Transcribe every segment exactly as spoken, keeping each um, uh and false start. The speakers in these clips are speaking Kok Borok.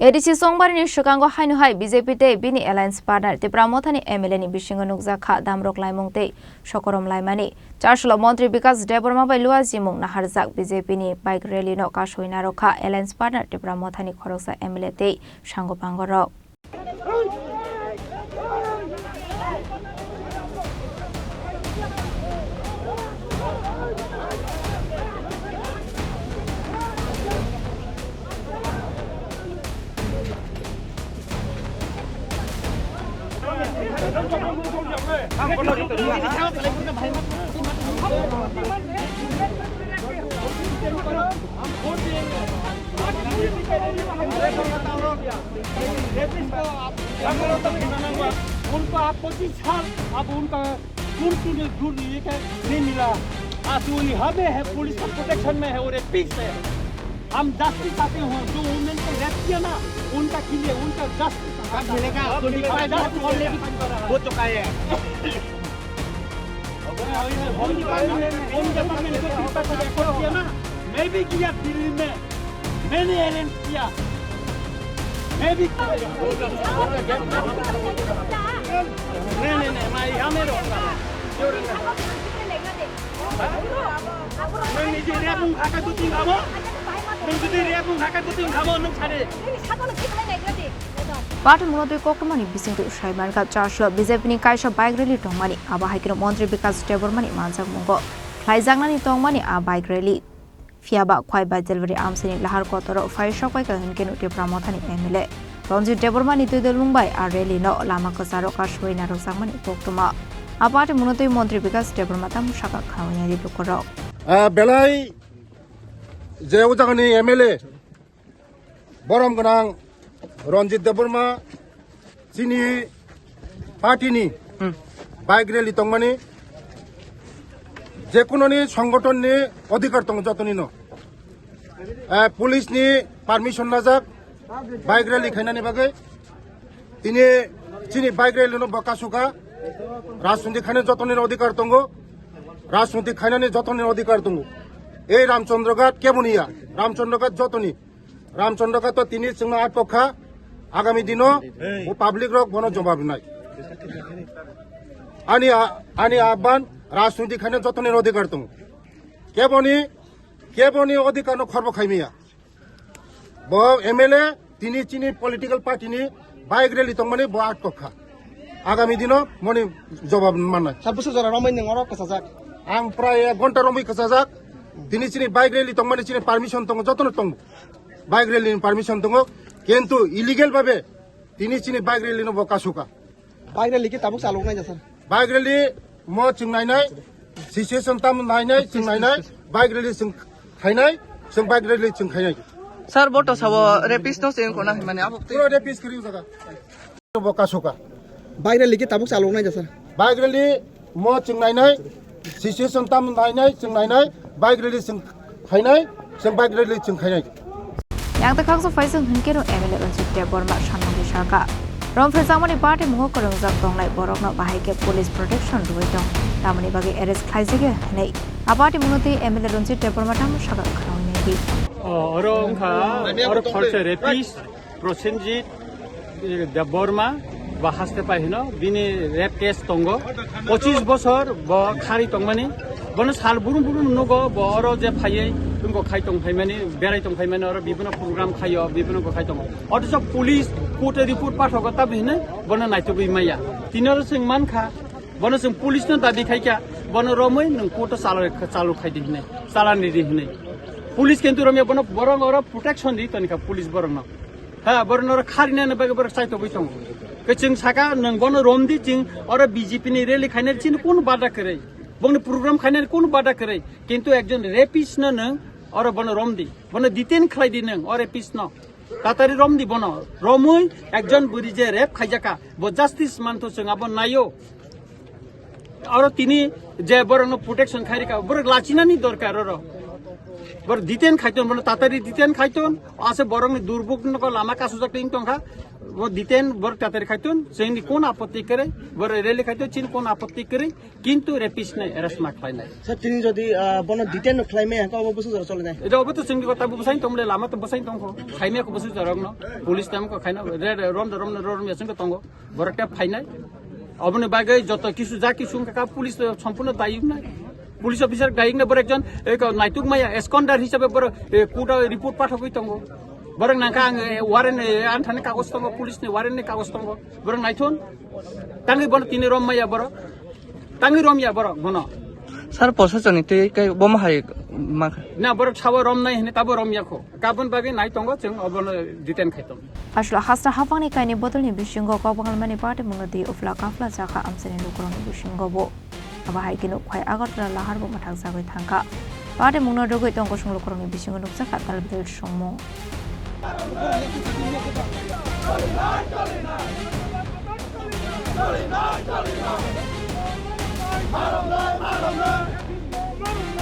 A D C chongbarini swkango haino hai B J P tei bini alliance partner Tipra Mothani M L A ni bisingo nukjak kha damrok laimung tei sokorom laimani. Charsulo Montri Bikas Debbarma bai luajimung naharjak B J P ni bike rally no kasui narwk kha alliance partner Tipra Mothani khoroksa M L A tei sango pango rok. उनको आप पच्चीस साल, अब उनका दूर की दूर ये क्या नहीं मिला। आज वो यहाँ पे है, पुलिस का प्रोटेक्शन में है और एक पीस है। हम जस्टिस चाहते हैं, जो वुमेन को रेप किया ना, उनका के लिए, उनका जस्टिस। अब मिलेगा, अब ट्वेंटी फ़ाइव मिलेगा। हो चुका है। होम डिपार्टमेंट, होम डिपार्टमेंट को कितना रिपोर्ट किया ना, मैं भी गया दिल्ली में, मैंने अरेंज किया, मैं भी। नहीं, नहीं, नहीं, मैं यहाँ में रहूँगा। क्यों रहना? मैं नीचे रेप हूँ, खा के दो तीन खाबो। मैं तुझे रेप हूँ, खा के दो तीन खाबो, लोग सारे। Party munotwi koktwmani bisingtwi sai mankha, Charsulo B J P ni kaisa bike rally tongmani, abo hai kheno Montri Bikas Debbarmani manjakmungo khlaijaknani tongmani a bike rally. Phiya ba Khwai bai Delbari amchaini lahar kotoro phai sokpai kha hwnkhe no Tipra Mothani M L A Ranjit Debbarmani twi dwlwng bai a rally no lama kwcharo kasui narwkjakmani koktwma. A party munotwi Montri Bikas Debbarma tamo saka khawinani lukurok. Ah, belai je o jagani M L A borom gwnang Ranjit Debbarma chini party ni bike rally tongmani, jekunoni songothon ni odhikar tongo jotoni no. Eh, police ni permission najak bike rally khainani bagwi. Tini chini bike rally no bo kasuka, rajniti khainani jotoni odhikar tongo, rajniti khainani jotoni odhikar tongo. Ei Ramchandra Ghat keboni ya, Ramchandra Ghat jotoni. Ramchandra Ghat to tini chwngno atok kha, agami dino bo public rok bono jobab rinai. Ani a-, ani abban rajniti khaina jotoni odhikar tongo. Keboni, keboni odhikar no khorbo khaimiya. Bo M L A tini chini political party ni bike rally tongmani bo atok kha. Agami dino moni jobab mannai. Sir, bwswk jora romwi nwng oro kwchajak? Ang prai ek ghonta romwi kwchajak. Tini chini bike rally tongmani chini permission tongo, jotono tongo. Bike rally ni permission tongo, kintu illegal babe tini chini bike rally no bo kasuka. Bike rally ki tabuk chalok nai da, sir? Bike rally mo chwng nainai, situation tam nainai, chwng nainai, bike rally chwng khainai, chwng bike rally chwng khainai. Sir, bo to sabo rapist no se wngkho na hwnmani abo twi. Pura rapist kwrwi jaga. Bo kasuka. Bike rally ki tabuk chalok nai da, sir? Bike rally mo chwng nainai, situation tam nainai, chwng nainai, bike rally chwng khainai, chwng bike rally chwng khainai. Yang ta khaksa phaisung hwnkhe no M L A Ranjit Debbarma samung di saka. Romphrejakmani party mungo kwrwngjak tongnai borokno bahai khe police protection rwui tong, tamoni bagwi arrest khlaijagya hwnwi a party munotwi M L A Ranjit Debbarma tamo saka khwnaui nai di. O, oro wngkha, oro khorsa rapist. Prosenjit, eh, Debbarma ba haste pai hino, bini rape case tongo. Pochis bosor bo khari tongmani. Bono sal burum burum nugo, bo oro je phaiwi, tungko khai tong phaimani, berai tong phaimani, oro bibino program khaio, bibino ko khai tongo. Othocho police court-o report pathogo tabi hino, bono naitugwi maya. Tini oro chwng mankha, bono chwng police no dabi khaikha, bono romwi nwng court-o chalo, chalo khaidi hino, chalani di hino. Police kintu romya bono borok oro protection di tonikha police borokno. Ha, borok norok kharinani bagwi borok chaitogwi tongo. Khe chwng saka, nwng bono romdi, chwng oro B J P ni rally khainani chini kunu bada kwrwi, bongni program khainani kunu bada kwrwi, kintu ekjon rapist no nwng oro bono romdi, bono detain khlaidi nwng o rapist no, tatari romdi bono, romwi ekjon bwrwi je rape khaijakha, bo justice mantho chwng abo naio. Oro tini je borokno protection khairikha, borok lachinani dorkar oro. Bor detain khaiton, bor tatari detain khaiton, ase borokni durbuk nogo lama kasujak ting tongkha, bo detain bor tatari khaiton, chini kon apotti kere, bor rally khaiton, chini kon apotti kere, kintu rapist nai arrest ma khlainai. Sir, tini jodi, ah, bono detain no khlaimaya, hwnkhe obo bwsajora cholinai? Eta obo to chini kota bo bwsai tongmle, lama to bwsai tongkho, khaimaya ko bwsajorokno, police tam ko khaina, re, re, rom da rom da rom ya chini tongo. Borok tei phainai. Oboni bagwi joto kisu ja kisu wngkha kha, police to sompurno dayok nai. Police officer dayok nai, borok ekjon, eko, naituk maya, absconder hisabe borok, e, court o report pathogwi tongo. Borok nangkha ang, e, warrant, e, anthani kagoj tongo, police ni warrant ni kagoj tongo. Borok naithon. Tangwi bono tini rom maya borok. Tangwi rom ya borok bono. Sir, prosasoni tei kai bomo hai mankha. Na, borok sabo rom nai hini tabo rom yakho. Kabun bagwi nai tongo, chwng obono detain khai tongo. Aswk hasra haphangni kaini bodolni bisingo kok bangalmani party mungno twi uphla kaphla chakha amchaini lukurokni bisingo bo. Abo hai kheno ukhai Agartala lahar bo mwthakjagwi thangkha. Party mungno rwgwi tong kosong lukurokni bisingo nukjakha tal bidal songmung. आप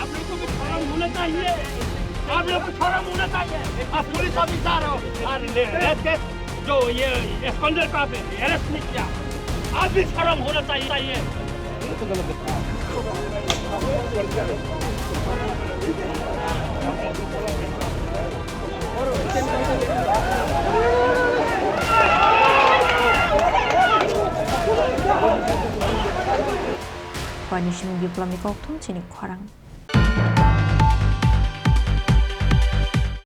लोग को भी शर्म होना चाहिए, आप लोग को शर्म होना चाहिए। आप पुलिस ऑफिसर हो, और ले-, रेप केस जो ये स्कैंडल का आपने अरेस्ट नहीं किया, आप भी शर्म होना चाहिए। Panisim Biplomni kokthum chini khorang.